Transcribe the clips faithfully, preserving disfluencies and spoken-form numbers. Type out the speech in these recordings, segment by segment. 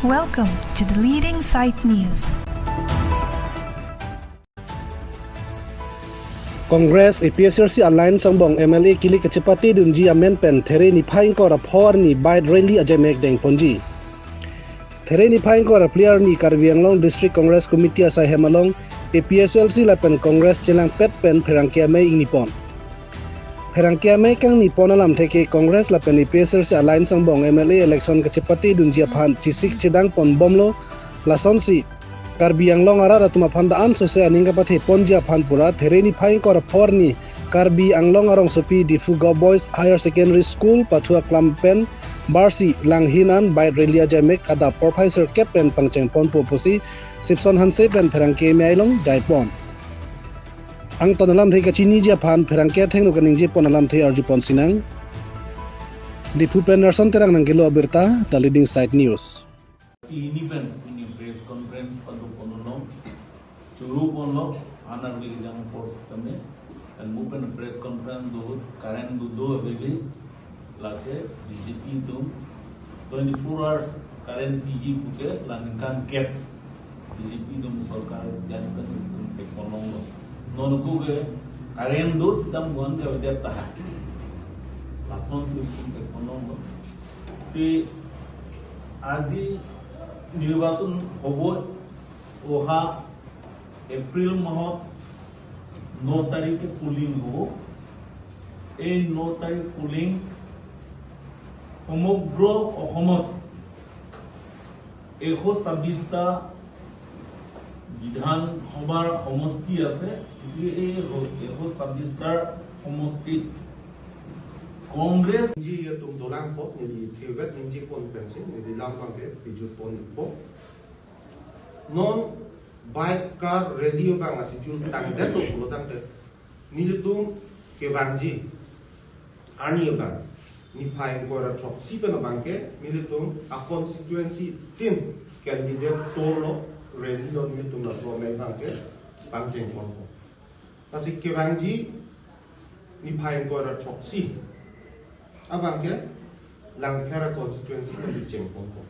Welcome to the leading site news. Congress A P H L C alliance angbong M L A kilik kachepate dunji amen pen There niphai ingkoi ra pho arni bike rally ajaimek dengponji. There niphai ingkoi ra phli arni Karbi Anglong District Congress Committee asaihem along A P H L C lapen Congress chelangpet pen pherangke amei ingnipon. Pherangke amei kangnipon alamthe ke Congress lapen A P H L C alliance angbong M L A election kachepate dunji aphan chesik chedangponbomlo, lasonsi Karbi Anglong arat atum aphan da-an sose aning kapatheponji aphan pura There niphai ingkoi ra pho arni Karbi Anglong arongsopi Diphu Govt Boys Higher Secondary School pathu aklam pen barsi Langhin an bike rally ajaimek adap porphai sirkep pen pangchengponpo pusi Sipson Hanse pen pherangke amei along jaipon. Angton alamthe kachiniji aphan pherangke athengno kaningjepon alamthe arjupon sinang. Diphu pen Nerson Terang nangkelo abirta, The Leading Site News. Ini pen ini press conference pado ponlong, churu ponlo, anar bigi jang force kami, dan mu pen press conference do, current do do abili, lake B J P atum twenty-four hours current P G puke, la ningkan kep B J P atum sorkar jadi pen atum pek ponlonglo. Non kuke current do sidam guan ke vedet taha. Lasonsi atum pek ponlonglo. Si আজি নিৰ্বাচন হ'ব, অহা এপ্ৰিল মাহত ন তাৰিখে পোলিং হ'ব। এই ন তাৰিখ পোলিং সমগ্ৰ অসমত এশ ছাব্বিশটা বিধানসভাৰ সমষ্টি আছে। গতিকে এই এশ ছাব্বিশটাৰ সমষ্টিত Congress Ningje atum dolang po, neli thevet ningje pon pensi, neli lam abangke pijut pon po. Non bike car rally abang asi jun tangdet to pulo tangdet. Nelitum kevangji arni abang, niphai ingkoi ra throksi pen abangke, nelitum a constituency tin candidate tour lo, rally lo, nelitum laso amei abangke pangchengponpo. Lasi kevangji niphai ingkoi ra throksi abangke Langpher a constituency alongsi chengponpo.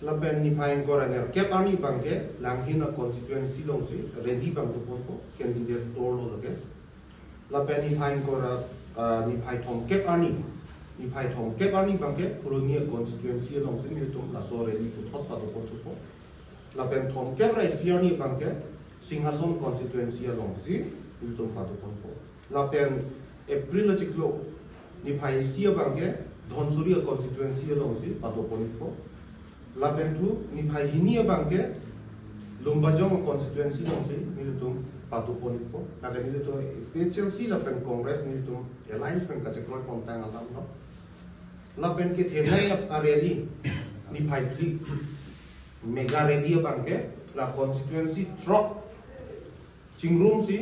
Lapen niphai ingkoi ra nerkep arni abangke Langhin a constituency alongsi rally abang doponpo, candidate tour lo lake. Lapen niphai ingkoi ra, ah, niphai thomkep arni, niphai thomkep arni abangke Phuloni a constituency alongsi nelitum laso rally puthot padoponthupo. Lapen thomkep ra isi arni abangke Singhason constituency alongsi nelitum padoponpo. Lapen April achiklo niphai isi abangke Dhansiri a constituency alongsi padoponpo. Lapen thu niphai hini abangke Lumbajong a constituency alongsi nelitum padoponpo. Lapen nelitum A P H L C lapen Congress nelitum alliance pen kachekroipontang alam lo. Lapen kethenei a rally niphai phli mega rally abangke la constituency throk chingrumsi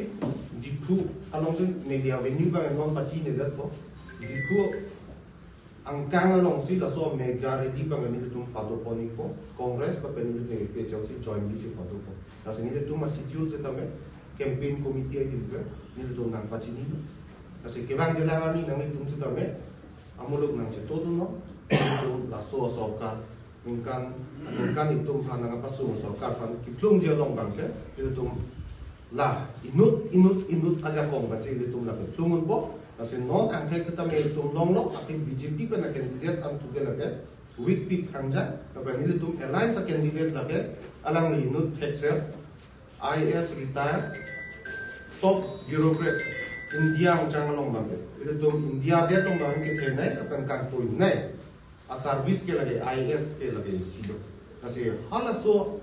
Diphu alongsi Neli Avenue abang non pachinedet po. Diphu angkang alongsi laso mega rally abang nelitum padoponpo. Congress lapen nelitum A P H L C jointly si padopo. Lasi nelitum a schedule setame campaign committee ahin pen nelitum nangpachinilo. Lasi kevangji alang arni nanglitum setame amuluk nangchetodunnon, nelitum laso asorkar ningkan, ningkan itum aphan nangpasung asorkar aphan kiphlungji along abangke, nelitum la inut inut inut ajakong abangsi nelitum la kiphlungunpo. Lasi non angthek setame itum longlo, akhir B J P pen a candidate an tuke lake weak pick hangjang, lapen nelitum alliance a candidate lake alangli inut thekser, I A S retired, top bureaucrat, India angkang along abangke. Nelitum India det along abang kethenei lapen kangtoinei a service ke lake I A S ke lake isi lo. Lasi halaso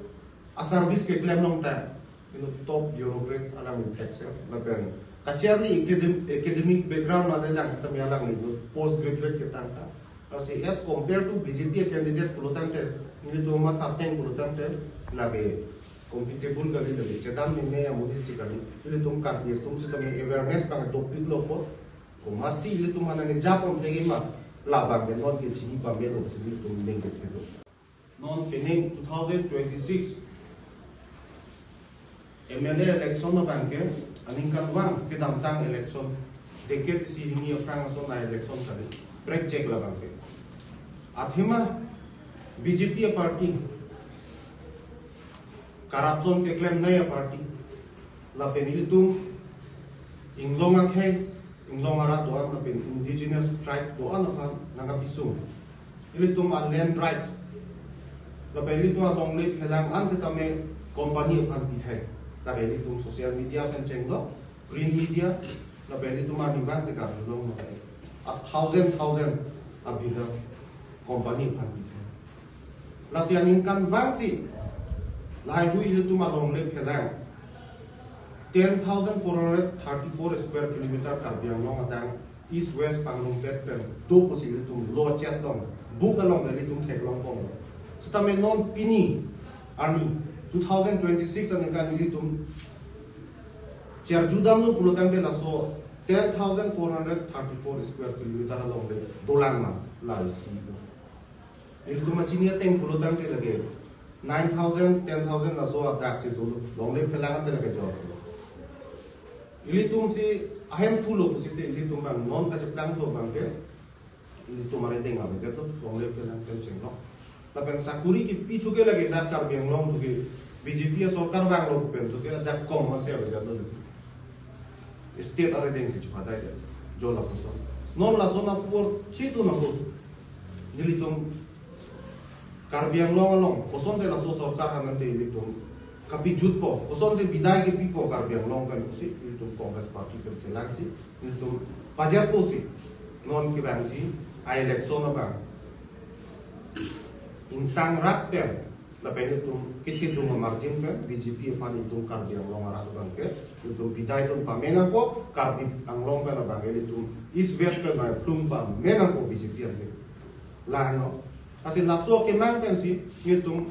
a service keklem longtang, you know, top bureaucrat alangli thekser, lapen kacharli academ-, academic background mate lang setame alangli post graduate ketangtang. Lasi as compare to B J P candidate pulo tangte, nelitum matha ateng pulo tangte, labe compatible kali, labe chedan meme amonit si kali. Nelitum Karbi atum setame awareness abang dopiklo po. Komatsi nelitum aphan nangkejapon thekji ma, labang ke non ke chini pamelo si nelitum ning kethelo. Non pining two thousand twenty-six M L A election abangke aningkanvang kedamtang election, decade isi hini aphrang ason a-election kali, prek chek labangke. Athema B J P a party, corruption keklemnei a party, lapen ilitum inglong akhei, inglong arat do-an lapen indigenous tribes do-an aphan nangkabisung. Ilitum a land rights, lapen ilitum alongle phelang an setame company aphan pithai. Lapen ilitum social media pen chenglo, print media, lapen ilitum arnivang se karjulong lapen a thousand thousand a bighas company aphan pithai. Lasi aningkanvangsi lahaihui ilitum alongle phelang ten thousand four hundred thirty-four square kilometer Karbi Anglong adang East West pangrumdet pen do pusi ilitum lo chet long, book along ilitum theklong pong. Setame non pini arni two thousand twenty-six aningkan ilitum cherjudamlo pulotangte laso ten thousand four hundred thirty-four square kilometer alongle dolang ma, la isi. Ilitum achini ateng pulotangte lake nine thousand, ten thousand laso adak si dolo. Longle phelang ante lake jor. Ilitum si ahem pulo pusite ilitum bang non kacheptang to bangke ilitum are deng abe to longle phelang pen chenglo. Lapen sakuri kipithuke lake dak Karbi Anglong thuke B J P a sorkar vanglo pen thuke ajak kong masi abe to. State are deng si chupadai de. Jola koson. Non lason apor chitu na ho. Nelitum Karbi Anglong along kosonsi laso sorkar hanante ilitum kapijutpo, kosonsi bidai kepipo Karbi Anglong pen pusi ilitum Congress Party pen chelangsi ilitum pajirpo si non kevangji a-election abang ingtang rat pen lapen ilitum kithidung a-margin pen B J P aphan ilitum Karbi Anglong arat abangke ilitum bidai dun pame nangpo, Karbi Anglong pen abangke ilitum East West pen abang plung pame nangpo B J P abangke. Laheno. Lasi laso kemang pensi nelitum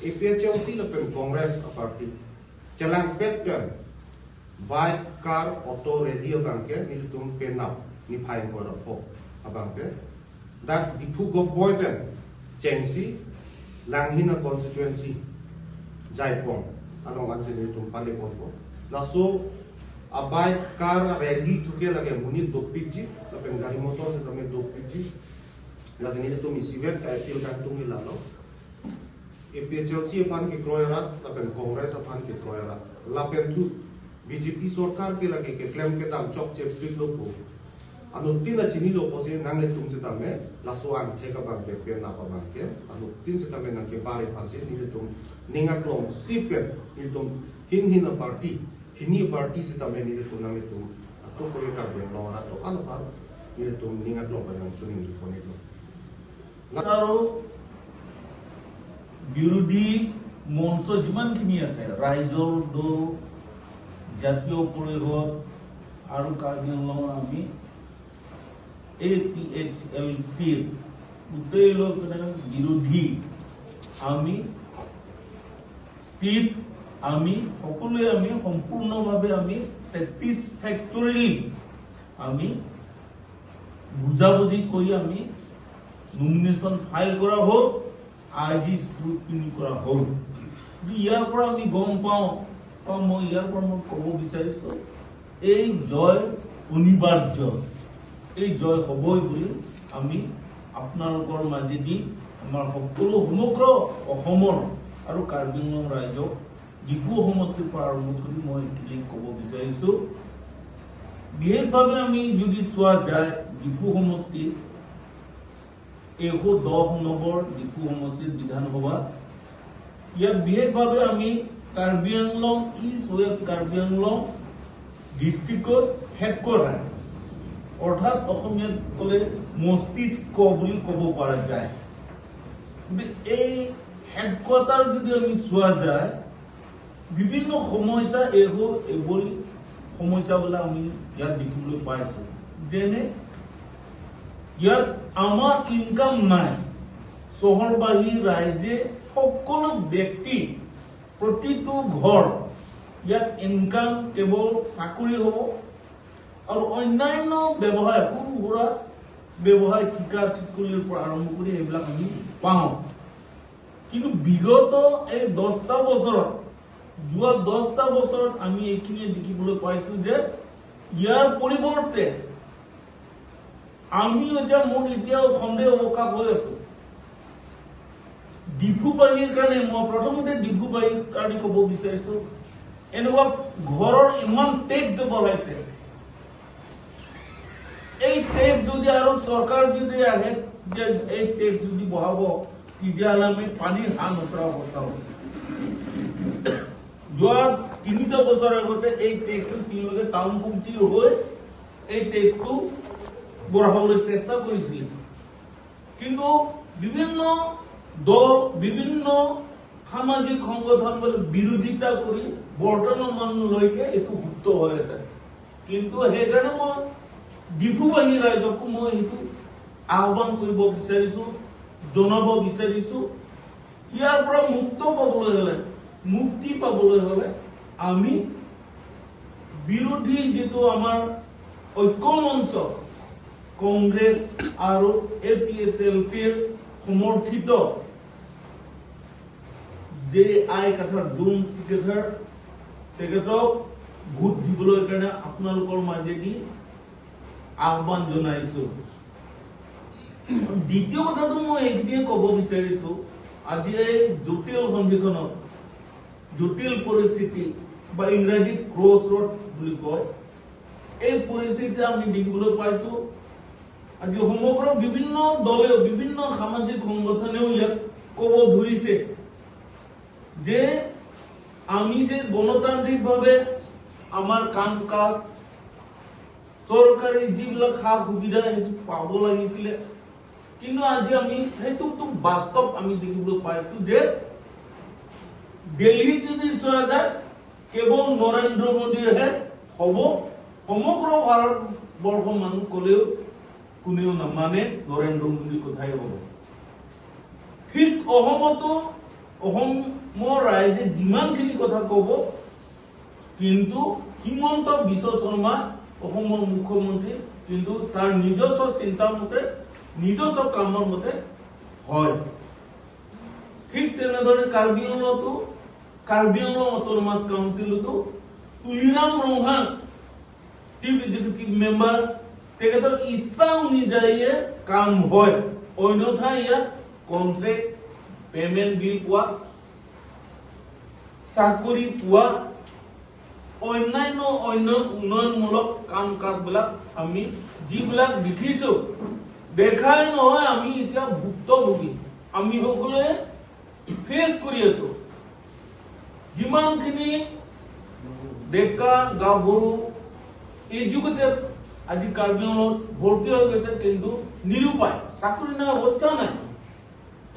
A P H L C lapen Congress a-party chelangpet pen bike, car, auto rally abangke nelitum penap niphai ingkoi ra pho abangke dak Diphu Govboi pen chengsi Langhin a-constituency Jaipong along ansi nelitum pale ponpo. Laso a-bike, car rally thuke lake monit dopikji lapen gari motor setame dopikji. Lasi nelitum isivet ka-appeal kangtung ilalo. A P H L C aphan kekroi arat lapen Congress aphan kekroi arat. Lapen thu B J P sorkar ke lake keklem kedam chokche piklo po. Anuttin achinilo pusi nanglitum setame laso angthek abangke penap abangke anuttin setame nangkebar aphansi nelitum ning aklong si pen nelitum hinhin a-party, hini party setame nelitum nanglitum atuk kori Karbi Anglong arat do-an aphan nelitum ning aklong pen nangchiningri pon-iklo. আৰু বিৰোধী মঞ্চ যিমানখিনি আছে, ৰাইজৰ দল, জাতীয় পৰিষদ আৰু কাৰ্বি আংলঙৰ আমি এ পি এইচ এল চিৰ গোটেই লগ বিৰোধী আমি চিফ, আমি সকলোৱে আমি সম্পূৰ্ণভাৱে আমি ছেটিছফেক্টৰিলি আমি বুজাবুজি কৰি আমি নমিনেশ্যন ফাইল কৰা হ'ল, আই জি স্ক্ৰুটিনি কৰা হ'ল। কিন্তু ইয়াৰ পৰা আমি গম পাওঁ বা মই ইয়াৰ পৰা মই ক'ব বিচাৰিছোঁ, এই জয় অনিবাৰ্য, এই জয় হ'বই বুলি আমি আপোনালোকৰ মাজেদি আমাৰ সকলো সমগ্ৰ অসমৰ আৰু কাৰ্বি আংলং ৰাইজক ডিফু সমষ্টিৰ পৰা আৰম্ভ কৰি মই এইখিনি ক'ব বিচাৰিছোঁ। বিশেষভাৱে আমি যদি চোৱা যায়, ডিফু সমষ্টি এশ দহ নম্বৰ ডিফু সমষ্টিৰ বিধানসভা, ইয়াত বিশেষভাৱে আমি কাৰ্বি আংলং, ইষ্ট ৱেষ্ট কাৰ্বি আংলং ডিষ্ট্ৰিক্টৰ হেডকোৱাৰ্টাৰ, অৰ্থাৎ অসমীয়াত ক'লে মস্তিষ্ক বুলি ক'ব পৰা যায়। গতিকে এই হেডকোৱাৰ্টাৰ যদি আমি চোৱা যায়, বিভিন্ন সমস্যা, এইবোৰ এইবোৰ সমস্যাবিলাক আমি ইয়াত দেখিবলৈ পাইছোঁ। যেনে ইয়াত আমাৰ ইনকাম নাই, চহৰবাসী ৰাইজে সকলো ব্যক্তি, প্ৰতিটো ঘৰ ইয়াত ইনকাম কেৱল চাকৰি হ'ব আৰু অন্যান্য ব্যৱসায়, সৰু সুৰা ব্যৱসায়, ঠিকা ঠিকুলিৰ পৰা আৰম্ভ কৰি এইবিলাক আমি পাওঁ। কিন্তু বিগত এই দহটা বছৰত, যোৱা দহটা বছৰত আমি এইখিনিয়ে দেখিবলৈ পাইছোঁ যে ইয়াৰ পৰিৱৰ্তে আমি এতিয়া, মোৰ এতিয়াও সন্দেহ অৱকাশ হৈ আছোঁ, ডিফুবাসীৰ কাৰণে মই প্ৰথমতে ডিফুবাসীৰ কাৰণে ক'ব বিচাৰিছো, এনেকুৱা ঘৰৰ ইমান টেক্স যে বঢ়াইছে, এই টেক্স যদি আৰু চৰকাৰ যদি আহে যে এই টেক্স যদি বঢ়াব, তেতিয়াহ'লে আমি পানীৰ হাঁহ নচৰা অৱস্থা হ'ব। যোৱা তিনিটা বছৰ আগতে এই টেক্সটো তেওঁলোকে টাউন কমিটিৰ হৈ এই টেক্সটো বঢ়াবলৈ চেষ্টা কৰিছিলে, কিন্তু বিভিন্ন দল, বিভিন্ন সামাজিক সংগঠন বোলে বিৰোধিতা কৰি বৰ্তমানলৈকে এইটো সুপ্ত হৈ আছে। কিন্তু সেইকাৰণে মই ডিফুবাসী ৰাইজকো মই সেইটো আহ্বান কৰিব বিচাৰিছো, জনাব বিচাৰিছো। ইয়াৰ পৰা মুক্ত পাবলৈ হ'লে, মুক্তি পাবলৈ হ'লে আমি বিৰোধী যিটো আমাৰ ঐক্যমঞ্চ, কংগ্ৰেছ আৰু এ পি এইচ এল চিৰ সমৰ্থিত জে আই কাথাৰ, জোন কাথাৰ, তেখেতক ভোট দিবলৈ কাৰণে আপোনালোকৰ মাজেদি আহ্বান জনাইছো। দ্বিতীয় কথাটো মই এইখিনিয়ে ক'ব বিচাৰিছো, আজি এই জটিল সন্ধিখনত, জটিল পৰিস্থিতি বা ইংৰাজীত ক্ৰছ ৰোড বুলি কয়, এই পৰিস্থিতি আমি দেখিবলৈ পাইছো। আজি সমগ্ৰ বিভিন্ন দলেও, বিভিন্ন সামাজিক সংগঠনেও ইয়াক ক'ব ধৰিছে যে আমি যে গণতান্ত্ৰিকভাৱে আমাৰ কাম কাজ, চৰকাৰী যিবিলাক সা সুবিধা সেইটো পাব লাগিছিলে, কিন্তু আজি আমি সেইটোতো বাস্তৱ আমি দেখিবলৈ পাইছো যে দিল্লীত যদি চোৱা যায়, কেৱল নৰেন্দ্ৰ মোদীৰহে হ'ব। সমগ্ৰ ভাৰতবৰ্ষৰ মানুহ ক'লেও কোনেও নামানে, নৰেন্দ্ৰ মোদীৰ কথাই হ'ব। ঠিক অসমতো অসমৰ ৰাইজে যিমানখিনি কথা ক'ব, কিন্তু হিমন্ত বিশ্ব শৰ্মা অসমৰ মুখ্যমন্ত্ৰী, কিন্তু তাৰ নিজস্ব চিন্তা মতে, নিজস্ব কামৰ মতে হয়। ঠিক তেনেদৰে কাৰ্বি আংলঙতো, কাৰ্বি আংলং অট'নমাছ কাউন্সিলতো তুলিৰাম ৰংহাং, চিফ এক্সিকিউটিভ মেম্বাৰ, তেখেতৰ ইচ্ছা অনুযায়ীয়ে কাম হয়, অন্যথা ইয়াত কণ্ট্ৰেক্ট, পেমেণ্ট বিল পোৱা, চাকৰি পোৱা, অন্যান্য অন্য উন্নয়নমূলক কাম কাজবিলাক আমি যিবিলাক দেখিছো, দেখাই নহয়, আমি এতিয়া ভুক্তভোগী, আমি সকলোৱে ফেচ কৰি আছো। যিমানখিনি ডেকা গাভৰু এডুকেটেড আজি কাৰ্বি আংলঙত ভৰ্তি হৈ গৈছে, কিন্তু নিৰুপায়, চাকৰি নাই, অৱস্থা নাই,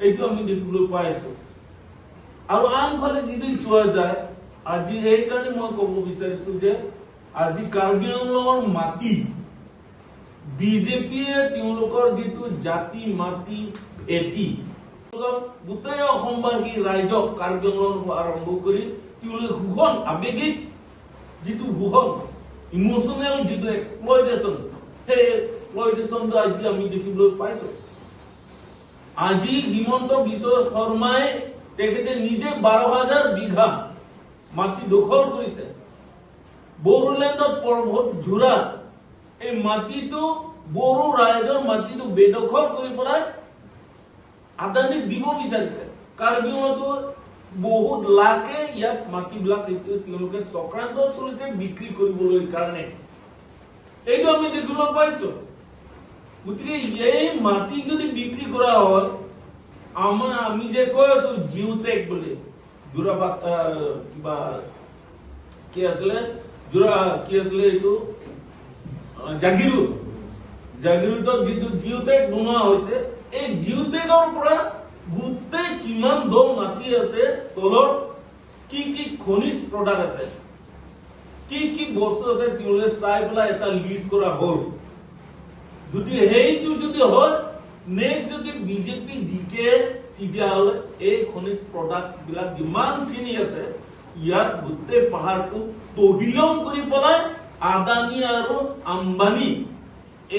এইটো আমি দেখিবলৈ পাই আছো। আৰু আনফালে যদি চোৱা যায়, আজি এইকাৰণে মই ক'ব বিচাৰিছো যে আজি কাৰ্বি আংলঙৰ মাটি বিজেপিয়ে তেওঁলোকৰ যিটো জাতি মাটি ভেটি, গোটেই অসমবাসী ৰাইজক, কাৰ্বি আংলঙৰ পৰা আৰম্ভ কৰি তেওঁলোকে শোষণ, আৱেগিক যিটো শোষণ, ইম'চনেল যিটো এক্সপ্লইটেশ্যন, সেই এক্সপ্লইটেশ্যনটো আজি আমি দেখিবলৈ পাইছো। আজি হিমন্ত বিশ্ব শৰ্মাই তেখেতে নিজে বাৰ হাজাৰ বিঘা মাটি দখল কৰিছে। বড়োলেণ্ডত পৰ্বত জোৰা এই মাটিটো বড়ো ৰাইজৰ মাটিটো বেদখল কৰি পেলাই আদানীক দিব বিচাৰিছে। কাৰ্বি আংলঙতো বহুত লাখে ইয়াত মাটিবিলাক এতিয়া তেওঁলোকে চক্ৰান্ত চলিছে বিক্ৰী কৰিবলৈ কাৰণে। এইটো আমি দেখিবলৈ পাইছো। গতিকে এই মাটি যদি বিক্ৰী কৰা হয়, আমাৰ, আমি যে কৈ আছো জিঅ'টেগ বুলি, যোৰাবাট, আহ, কিবা কি আছিলে, যোৰা কি আছিলে এইটো, আহ, জাগিৰোড, জাগিৰোডত যিটো জিঅ'টেগ বনোৱা হৈছে, এই জিঅ'টেগৰ পৰা গোটেই কিমান দ মাটি আছে তলত, কি কি খনিজ প্ৰডাক্ট আছে, কি কি বস্তু আছে, তেওঁলোকে চাই পেলাই এটা লিষ্ট কৰা হ'ল। যদি সেইটো যদি হয়, নেক্সট যদি বিজেপি জিকে, তেতিয়াহ'লে এই খনিজ প্ৰডাক্ট বিলাক যিমানখিনি আছে, ইয়াত গোটেই পাহাৰটো তহিলং কৰি পেলাই আদানী আৰু আম্বানী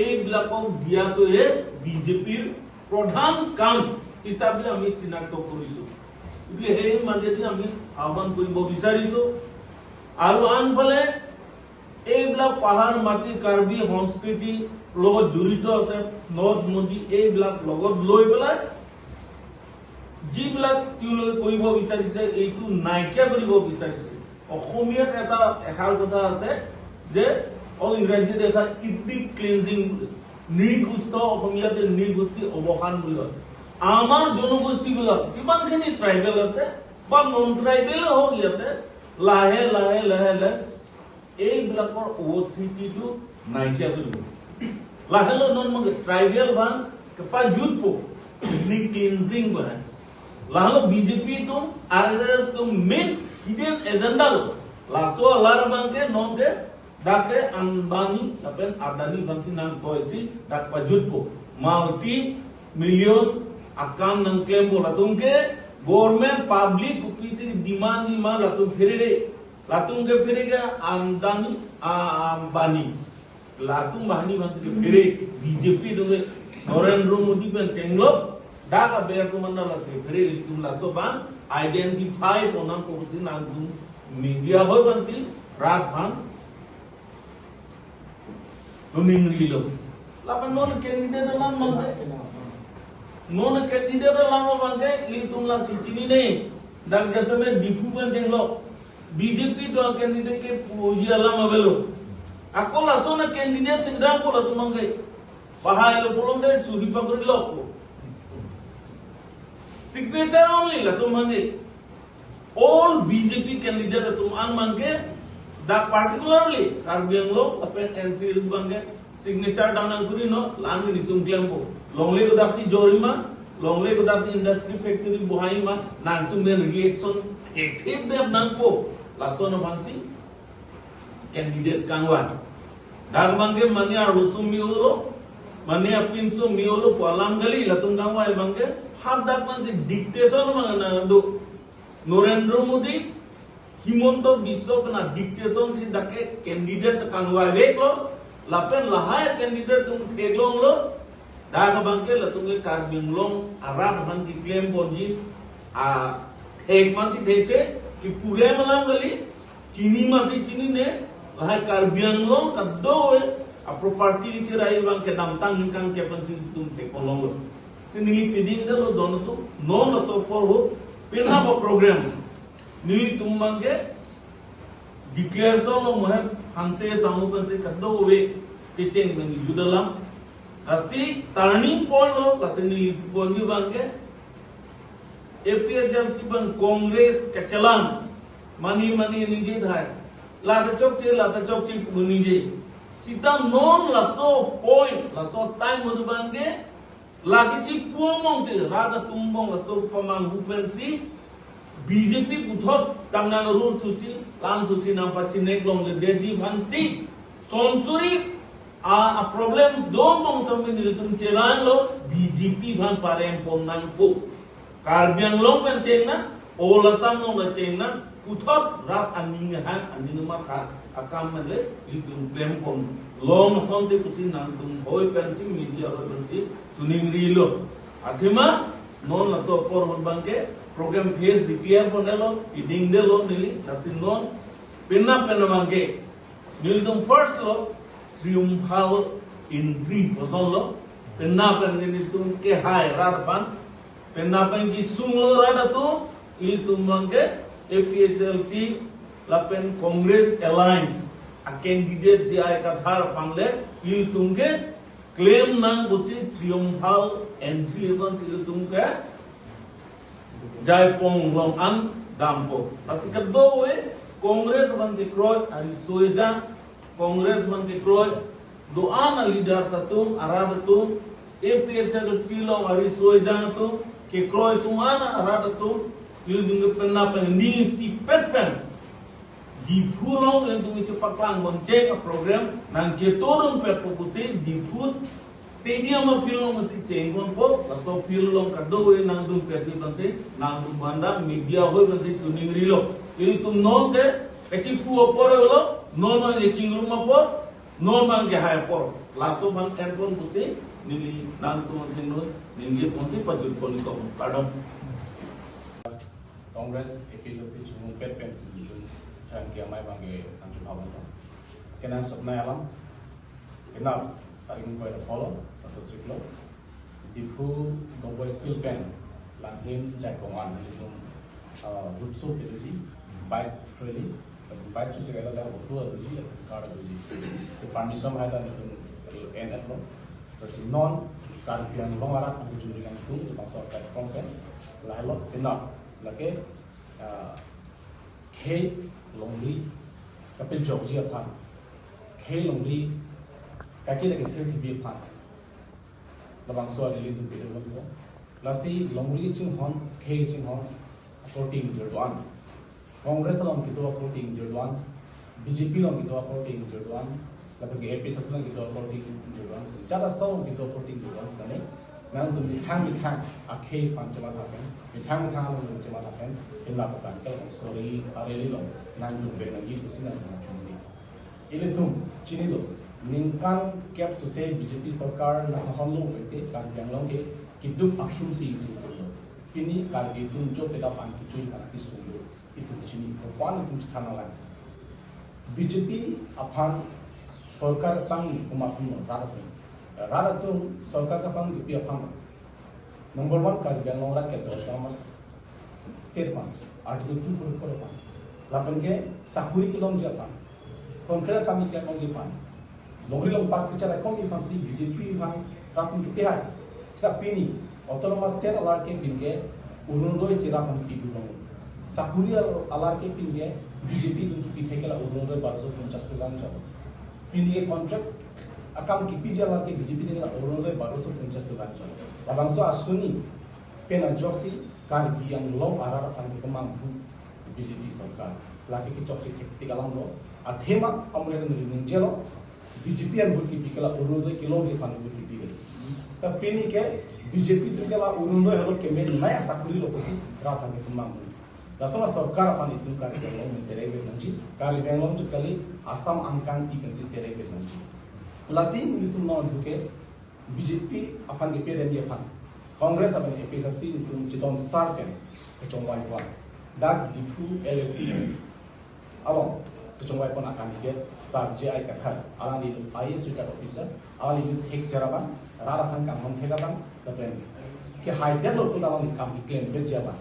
এইবিলাকক দিয়াটোহে বিজেপিৰ প্ৰধান কাম হিচাপে আমি চিনাক্ত কৰিছো। গতিকে সেই মাজেদি আমি আহ্বান কৰিব বিচাৰিছো। আৰু আনফালে এইবিলাক পাহাৰ মাটি, কাৰ্বি সংস্কৃতি লগত জড়িত আছে, নদ নদী এইবিলাক লগত লৈ পেলাই যিবিলাক তেওঁলোকে কৰিব বিচাৰিছে, এইটো নাইকিয়া কৰিব বিচাৰিছে। অসমীয়াত এটা এষাৰ কথা আছে যে, অ, ইংৰাজীত এটা ethnic cleansing বুলি, নৃগোষ্ঠ, অসমীয়াতে নৃগোষ্ঠী অৱসান বুলি কয়। আমাৰ জনগোষ্ঠীবিলাক যিমানখিনি ট্ৰাইবেল আছে বা নন ট্ৰাইবেলো হওক, ইয়াতে লাহে লাহে লাহে লাহে এইবিলাকৰ অৱস্থিতিটো নাইকিয়া কৰিব। লাহে লাহে নন মানে ট্ৰাইবেল ভান kepajutpo, ethnic cleansing kona. Lahenlo B J P atum, R S S atum main hidden agenda lo. Laso alar abangke nonke dak ke Ambani lapen Adani abangsi nangtoisi dak pajutpo. Multi million akam nangklempo, latumke government public kopisi demand ji ma latum pherere. Latumke pherere ke Adani, a, Ambani. Latum banghini abangsi kephere, B J P atumke Narendra Modi pen chenglok, dak aber atum anta lasi kephere, ilitum laso abang identify ponnangpo pusi nangtum media hoi abangsi rat aphan choningrilo. Lapen non candidate alam abangke, non candidate alam abangke ilitum lasi chinine. Dak jasemet Diphu pen chenglok, B J P atum candidate kepuji alam avelo. Ako lason a-candidate si kedampo latum abangke. Pahailo pulote suri pakri lokpo. Signature only latum abangke. All B J P candidate atum an abangke, dak particularly Karbi Anglong lapen N C Hills abangke signature dam nangkuri no, la-an nelitum klempo. Longle kodaksi jorima, longle kodaksi industry factory bohaima, nangtum pen reaction thekthe dam nangpo. Lason abangsi candidate kangvai. Dak abangke mane arloso me-olo, mane apinso me-olo pu alam kali, latum kangvai abangke, hadak abangsi dictation abang nangdo. Narendra Modi, Himanta Biswa pen a-dictation si dak ke candidate kangvaiveklo, lapen lahai candidate atum theklonglo, dak abangke latumke Karbi Anglong arat aphan keklem ponji, a, thek masi thekthe, kepurem alam kali, chini masi chinine, lahai Karbi Anglong kadokave a-property cherai abangke kedamtang ningkan kep pensi itum thekponlonglo. Si neli pidingdetlo don atum, non laso apor ahut, penap a-program nelitum abangke declare solo mohen Hanse Sangho pensi kadokave kecheng pen kejut alam. Lasi turning point lo, lasi neli ponji abangke A P H L C pen Congress kachelang. Mane mane ningje thai. Lata chokche, lata chokche pu ningje. Sita non laso point, laso time ahut abangke, lake chipu angbong si, rat atum angbong laso pamanghu pensi, B J P puthot tang nang rule thusi, lam thusi nangpachinek longledetji aphansi, sonsuri, a, a-problems do angbong tame nelitum chelanglo, B J P aphan parem pon nangpo. Karbi Anglong pen chengnang, all Assam along pen chengnang, puthot rat aning ahang, aning matha akam pen le ilitum klem ponlong asonte pusi nangtum hoi pensi, media hoi pensi choningrilo. Athema non laso apor ahut abangke program phase declare ponnelo, pidingdetlo neli, lasi non penap pen abangke nelitum first lo triumphal entry pu asonlo, penap pen nelitum kehai rat aphan, penap pen kesunglo rat atum, ilitum abangke A P H L C lapen Congress Alliance a-candidate J I Kathar aphan le ilitum keklem nang pusi triumphal entry asonsi ilitum ke jaiponlong an dampo. Lasi kadokave Congress aphan kekroi ariso ejang, Congress aphan kekroi do-an a-leaders atum, arat atum, A P H L C along ariso ejang atum, kekroi atum an arat atum, ilitum ke penap pen ning isipet pen Diphu along ilitum chepaklang boncheng a-program nangchetongdunpetpo pusi Diphu Stadium a-field along masi chengponpo, laso field along kadokave nangdunpet pensi, nangdun banda media hoi pensi choningrilo. Ilitum non ke kachipu apor lo, non abang kachingrum apor, non abang kehai apor. Laso abang enpon pusi, neli nangtum athengno ningje ponsi pajut pon ikpo. Kardom. Congress A P H L C chingrumpet pensi ilitum Pherangke Amei abangke nangchehapon. Kenangsotnei alam, penap tarik ingkoi ra pho lo, laso chiklo Diphu Don Bosco School pen Him chai pongan nelitum, uh, road show kedoji, bike rally, bike tu tegala dak auto adoji, car adoji. So permission hai ta nelitum en-et lo. Lasi non Karbi Anglong arat ang juri nangtum, bangso platform pen, lahelo, enough. Lake, uh, khei longri kapejokji aphan, khei longri kaki lake thil thibi aphan, labangso a-rally nelitum pidun lo. Lasi longri chinghon, khei chinghon akorte ingjir do-an, Congress along kedo akorte ingjir do-an, B J P along kedo akorte ingjir do-an, lapen ke A P H L C along kedo akorte ingjir do-an, jat asong kedo akorte ingjir do-an sitame, nangtum methang methang akhei aphan chematha pen, methang methang along chematha pen, pila patan ke, sorry, a-rally along nangdun pen nangji pusi nangtum chunri. Ilitum chinilo, ningkan kep suse B J P sorkar nanghonlo pulote Karbi Anglong ke keduk akhim si itum pulo. Pini Karbi atum jo kedap an kechui kana kisunglo. Itum chini, kopan itum chethan nanglang. B J P aphan sorkar pangni komat atum, rat atum. Rat atum sorkar kapangni pi aphan. Number one, Karbi Anglong arat ke autonomous state aphan, Article two forty-four aphan. Lapen ke sakuri kelongji aphan, contract akam keklem longji aphan, longri longpat kecharaikomji aphan si B J P aphan rat atum kipihai. Seta pini autonomous state alar ke pin ke Orunodoi si rat atum kipi dun long. Sakuri al-, alar ke pin ke B J P atum kipi thek ke la Orunodoi barso ponchas tokan chalo. Pini ke contract akam kipiji alar ke B J P thek ke la Orunodoi barso ponchas tokan chalo. Labangso asuni pen ajoksi Karbi Anglong arat aphan kemanghu B J P sorkar. Lake kechokche thektik alam lo. Athema amulai neli ningjelo, B J P an vote kipi ke la Orunodoi kelongji aphan vote kipi ke. Ta pini ke B J P atum ke la Orunodoi halok kemenei asakuri lo pusi rat aphan kemanghu. Laso ma sorkar aphan itum Karbi Anglong men terek vet nangji. Karbi Anglong chot kali, Assam angkang ti pensi terek vet nangji. Lasi nelitum non thu ke B J P aphan ke peren di aphan, Congress lapen A P H L C nelitum chedon sar pen kechongvai aphan, dak Diphu L A C along kechongvai pon a-candidate Sir J I Kathar, alangli I A S retired officer, alangli thek seraban, rat aphan kanghon thek aban, lapen kehaidet lo pu alangli kam keklem vet ji aban,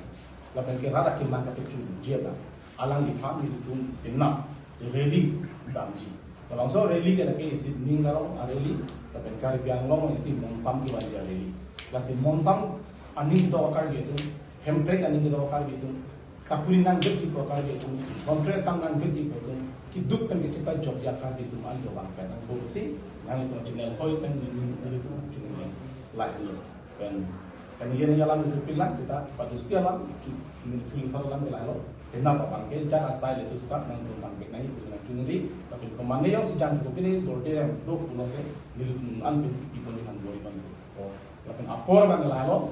lapen ke rat akemang kapechunji aban, alangliphan nelitum penap rally damji. Labangso rally ke lake isi ning arong a-rally, lapen Karbi Anglong isi monsam kevanji a-rally. Lasi monsam aning kedo Karbi atum, Hemprek aning kedo Karbi atum, sakuri nangvekji pu Karbi atum, contract akam nangvekji pu atum, keduk pen kechepajokji a-Karbi atum an dobang pen nangpo pusi, nanglitum channel hoi pen neli, nelitum channel lain lo. Pen, pen yen alam itum pilang seta, padusi alam, neli thuli thal alam lahelo. Penap abang ke, jat asai le tu start nangtum bang pek nai, itum nangchunri, tapi komane yang sejam cukup ini, dorde yang dok pulo ke, nelitum an pen tipi pon di nang bori pon. Oh, lapen apor abang lahelo,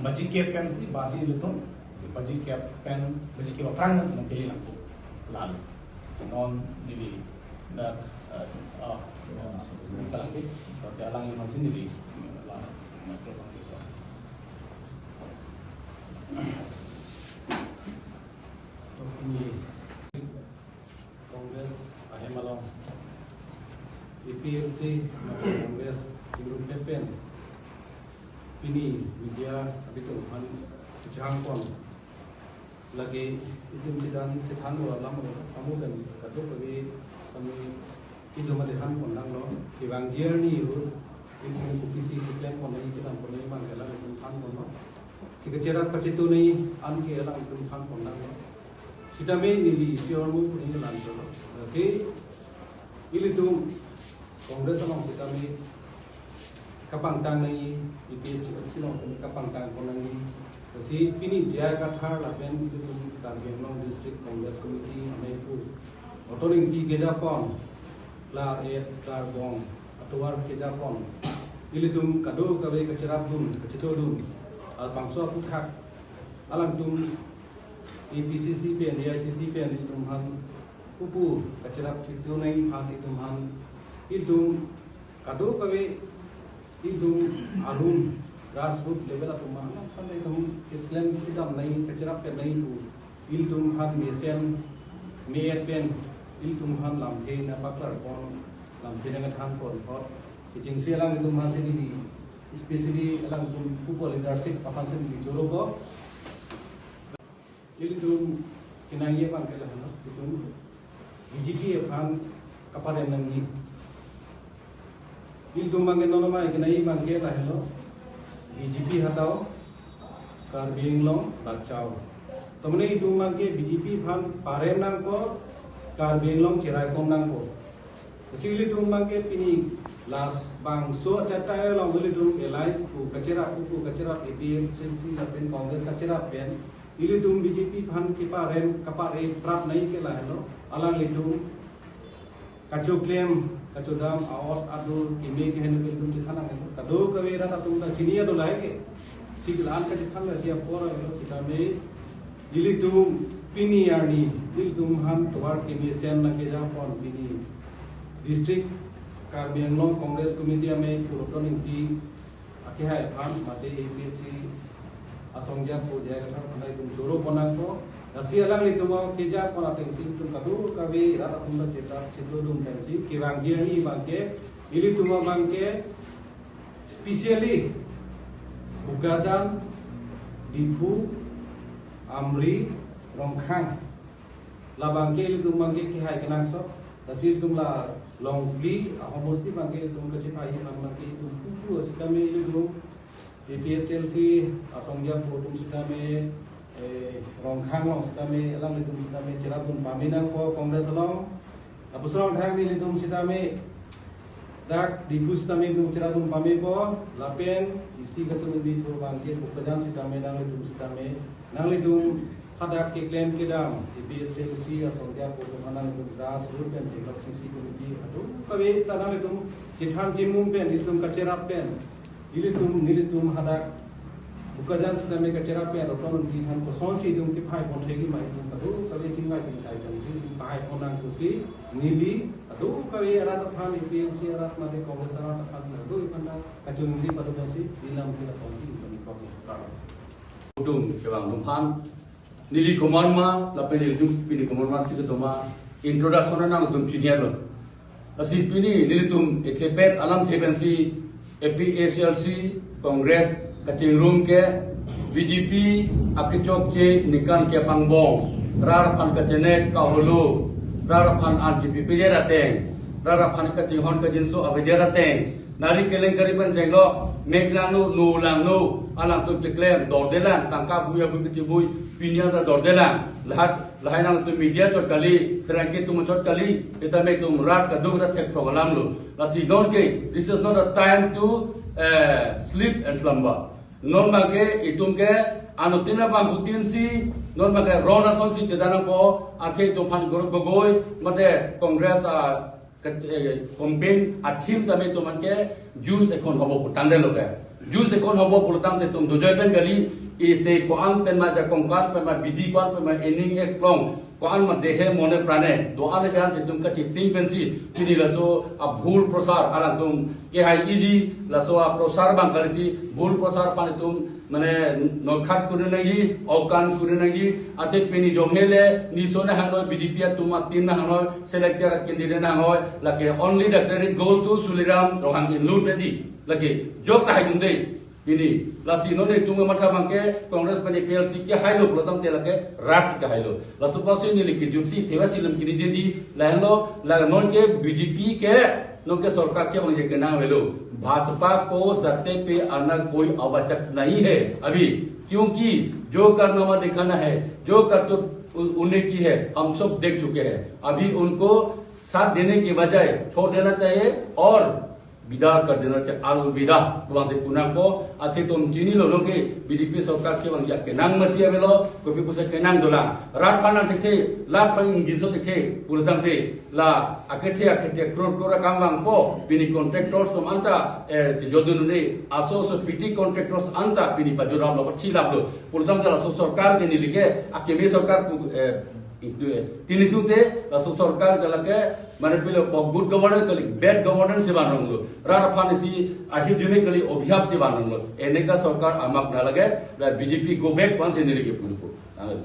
baji kep pen si, baji nelitum, si baji kep pen, baji kep aphrang nangtum pili nangtum. Lalu, so non neli, dak, eh, ah, kalang ke, tapi alang yang masih neli, lalu, nangtum pili. Pini Congress ahem along A P H L C Congress chingrum pen pini media abitung aphan kechang pon lake itum chidan chethan lo alam lo kamu dan kadokave kami itum adehan pon nanglo, kevang journey ru, itum kopisi keklem pon nangji kedam pon nangji abang ke la itum than pon lo. Si kacherap kachetu nangji an ke la itum than pon nanglo. Sitame neli isi ahormu puni kelang cholo. Lasi ilitum Congress along sitame kapangtang nangji, A P H L C along sitame kapangtang pon nangji. Lasi pini J I Kathar lapen ilitum Karbi Anglong District Congress Committee amei pu otoring ti kejapon, klar-et, klarbom, atovar kejapon, ilitum kadokave kacherapdun, kachetodun, labangso aphuthak alangtum A P C C pen, A I C C pen itum aphan pupu kacherap chetu nangji aphan itum aphan, itum kadokave itum arum grassroot level atum aphan, aphan itum keklem kedam nangji, kacherap pen nangji pu, ilitum aphan mesen me-et pen, ilitum aphan lamthe nangpaklar pon, lamthe nangkethan pon apot, kechengsi alang itum aphan si neli Especially alangtum pupo leadership aphan si neli choro ko. Ilitum kenangji abang ke lahelo, itum B J P aphan kaparem nangji. Ilitum abang ke non amei kenangji abang ke lahelo, B J P hatao, Karbi Anglong bachao. Tomne itum abang ke B J P aphan parem nangpo, Karbi Anglong cheraikom nangpo. Lasi ilitum abang ke pini labangso achatai along ilitum alliance pu kacherap, pu kacherap A P H L C lapen Congress kacherap pen ilitum B J P aphan keparem, kapare prap nangji ke lahelo. Alanglitum kachoklem, kachodam, a-ot adur keme ke henlo ilitum chethan nanghelo. Kadokave rat atum ta chini ado lahai ke. Sikil an kachethan lasi apor avelo sitame ilitum pini arni ilitum aphan tovar kemesen nangkejapon pini District Karbi Anglong Congress Committee amei Purotton Engti akehai aphan mate A P H L C asong japo J I Kathar aphan ta itum choro pon nangpo. Lasi alanglitum akejapon atengsi itum kadokave rat atum ta chetap chetodun pensi kevangji arni abang ke ilitum abang ke specially Bokajan, Diphu, Amri, Rongkhang. Labang ke ilitum abang ke kehai kenangsot. Lasi ilitum la Longpli ahomosti abang ke ilitum kachepai abang ke itum pupu sitame ilitum A P H L C asong japo atum sitame, eh, Rongkhang along sitame, alanglitum sitame cherapdun pame nangpo Congress along. Lapuson thang nelitum sitame dak Diphu sitame itum cherapdun pamepo, lapen isi kachelumi thu abang ke Bokajan sitame nanglitum sitame, nanglitum hadak keklem kedam A P H L C asong japo atum aphan nanglitum grassroot pen chekak C C committee atum kave ta nanglitum chethan chimum pen, itum kacherap pen, ilitum, nelitum hadak Bokajan sitame kacherap pen Rotton Engti aphan kosonsi itum kepai pon thegi ma itum kadokave chingvai chingsai pensi itum pai pon nangkok si neli kadokave arat aphan, A P H L C arat mate Congress arat aphan kadokave aphan ta kachongri pado pensi neli lam kila ponsi itum ikok ni. Udung chevangdun aphan neli komat ma, lapen nelitum pini komat ma si kedo ma, introduction nangtum chinilo. Lasi pini nelitum ethepet alamthe pensi A P H L C Congress kachingrum ke B J P akechokche ningkan kep angbong, rat aphan kachenek kaholo, rat aphan an kepipedet ateng, rat aphan kachinghon kajinso avedet ateng, nari kelengkari pen chenglok, mek langno, no langno, alangtum keklem dordelang, tangka bui abui kachebui, pini an ta dordelang. Lahat, lahai nangtum media chot kali, terangke atum chot kali, sitame itum rat kadokave ta thekphrong alamlo. Lasi non ke, this is not a time to, eh, sleep and slumber. Non abang ke itum ke anuttin abang hutin si, non abang ke ron asonsi chedan nangpo, athe itum aphan Gaurav Gogoi mate Congress a ke, eh, campaign a-theme tame itum aphan ke যুঁজ এখন হ'ব pu tangdetlo ke. যুঁজ এখন হ'ব pulotangte itum dojoi pen kali, isi ko-an pen ma, jakong ko-an pen ma, bidi ko-an pen ma, ening eklong ko-an ma, dehe mone prane do-an le pen si itum kachiting pensi pini laso abhul prosar alangtum kehai iji, laso aprosar abang kali si bhul prosar aphan itum mane nolkhat kuri nangji, okan kuri nangji, athe pini jong hele, niso nahangnoi, B J P atum atin nahangnoi, selected candidate nahangnoi, lake only the credit goes to Tuliram Ronghang inlut naji, lake jok tahai dungde, pini, lasi non itum matha abang ke, Congress pen A P H L C kehailo pulotangte lake rat si kehailo, laso apotsi neli kejutsi theva si lam kini jeji, lahenlo, la non ke B J P ke, non ke sorkar kevangji kenang avelo. Bhajpa को सत्ता पे आना कोई आवश्यक नहीं है अभी, क्योंकि जो कारनामा दिखाना है, जो करतूत उ-, उन्हें की है, हम सब देख चुके हैं। अभी उनको साथ देने के बजाय छोड़ देना चाहिए और विदा कर देना चाहिए, अलविदा, pu abang si pu nangpo, athe itum chinilo non ke B J P sorkar kevangji akenang masi avelo, kopi pusi kenang dolang. Rat aphan an thekthe, lakh aphan ingjinso thekthe, pulotangte, la akethe akethe, crore crore akam vangpo, pini contractors atum anta, eh, chejodun un-e, aso aso P T contractors anta, pini pajodamlo, pachilaplo, pulotangte laso sorkar ke neli ke, akeme sorkar pu, eh, itu, eh, tini tute, laso sorkar ke lake, mane pilo po good governance kali, bad governance si vanronglo. Rat aphan isi ahirjume kali obhiyap si vanronglo. Eneka sorkar amak nalage, la B J P go back pu ansi neli ke pupo. Amen.